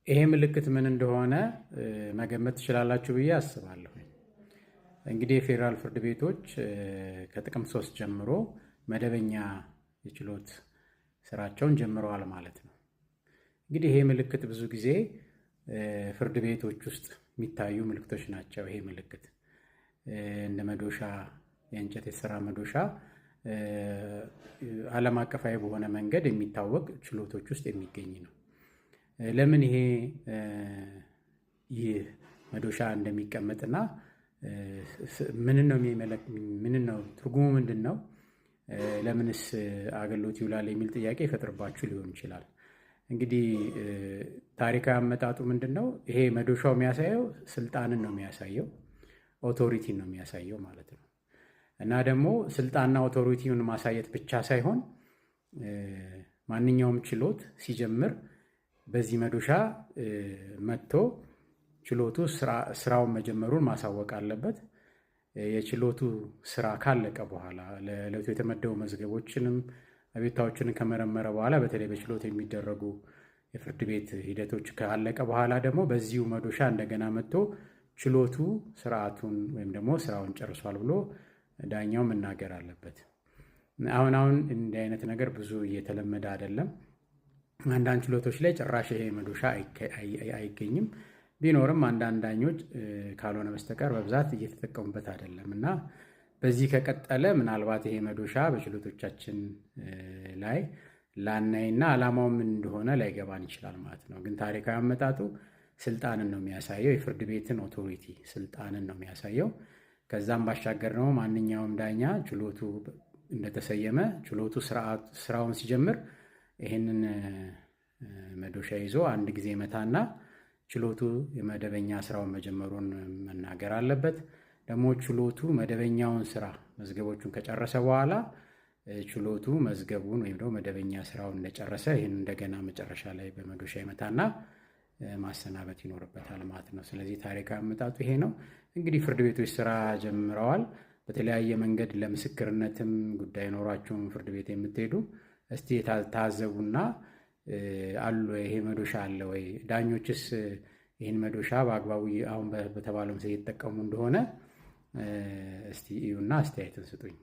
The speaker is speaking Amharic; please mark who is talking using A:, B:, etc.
A: ይሄ ምልክት ምን እንደሆነ መገመት ትችላላችሁ ብዬ አስባለሁ። እንግዲህ የፌዴራል ፍርድ ቤቶች ከጥቅምት 3 ጀምሮ መደበኛ የችሎት ስራቸውን ጀምረዋል ማለት ነው። እንግዲህ ይሄ ምልክት ብዙ ጊዜ ፍርድ ቤቶች ውስጥ የሚታዩ ምልክቶች ናቸው። ይሄ ምልክት እንደ መዶሻ፣ የእንጨት የተሰራ መዶሻ ዓለም አቀፋዊ በሆነ መንገድ የሚታወቅ ችሎቶች ውስጥ የሚገኝ ነው። ለምን ይሄ ይህ መዶሻ እንደሚቀመጥና ምንን ነው ምንን ነው ትርጉሙ ምንድን ነው? ለምንስ አገልግሎት ይውላል የሚል ጥያቄ ይፈጥርባችሁ ሊሆን ይችላል። እንግዲህ ታሪካዊ አመጣጡ ምንድን ነው? ይሄ መዶሻው የሚያሳየው ስልጣንን ነው የሚያሳየው፣ authority ን ነው የሚያሳየው ማለት ነው። እና ደግሞ ስልጣንና authority ውን ማሳየት ብቻ ሳይሆን ማንኛውም ችሎት ሲጀምር በዚህ መዶሻ መጥቶ ችሎቱ ስራውን መጀመሩን ማሳወቅ አለበት። የችሎቱ ስራ ካለቀ በኋላ ለዕለቱ የተመደቡ መዝገቦችንም አቤቱታዎችንም ከመረመረ በኋላ፣ በተለይ በችሎት የሚደረጉ የፍርድ ቤት ሂደቶች ካለቀ በኋላ ደግሞ በዚሁ መዶሻ እንደገና መጥቶ ችሎቱ ስርዓቱን ወይም ደግሞ ስራውን ጨርሷል ብሎ ዳኛው መናገር አለበት። አሁን አሁን እንዲህ አይነት ነገር ብዙ እየተለመደ አይደለም። አንዳንድ ችሎቶች ላይ ጭራሽ ይሄ መዶሻ አይገኝም። ቢኖርም አንዳንድ ዳኞች ካልሆነ በስተቀር በብዛት እየተጠቀሙበት አይደለም። እና በዚህ ከቀጠለ ምናልባት ይሄ መዶሻ በችሎቶቻችን ላይ ላናይና ዓላማው ምን እንደሆነ ላይገባን ይችላል ማለት ነው። ግን ታሪካዊ አመጣጡ ስልጣንን ነው የሚያሳየው፣ የፍርድ ቤትን authority ስልጣንን ነው የሚያሳየው። ከዛም ባሻገር ደግሞ ማንኛውም ዳኛ ችሎቱ እንደተሰየመ ችሎቱ ስራውን ሲጀምር ይህንን መዶሻ ይዞ አንድ ጊዜ መታና ችሎቱ የመደበኛ ስራውን መጀመሩን መናገር አለበት። ደግሞ ችሎቱ መደበኛውን ስራ መዝገቦቹን ከጨረሰ በኋላ ችሎቱ መዝገቡን ወይም ደግሞ መደበኛ ስራውን እንደጨረሰ ይህን እንደገና መጨረሻ ላይ በመዶሻ ይመታና ማሰናበት ይኖርበታል ማለት ነው። ስለዚህ ታሪካዊ አመጣጡ ይሄ ነው። እንግዲህ ፍርድ ቤቶች ስራ ጀምረዋል። በተለያየ መንገድ ለምስክርነትም ጉዳይ ኖሯችሁም ፍርድ ቤት የምትሄዱ እስቲ ታዘቡና አሉ ይሄ መዶሻ አለ ወይ፣ ዳኞችስ ይህን መዶሻ በአግባቡ አሁን በተባለው እየተጠቀሙ እንደሆነ እስቲ እዩና አስተያየትን ስጡኝ።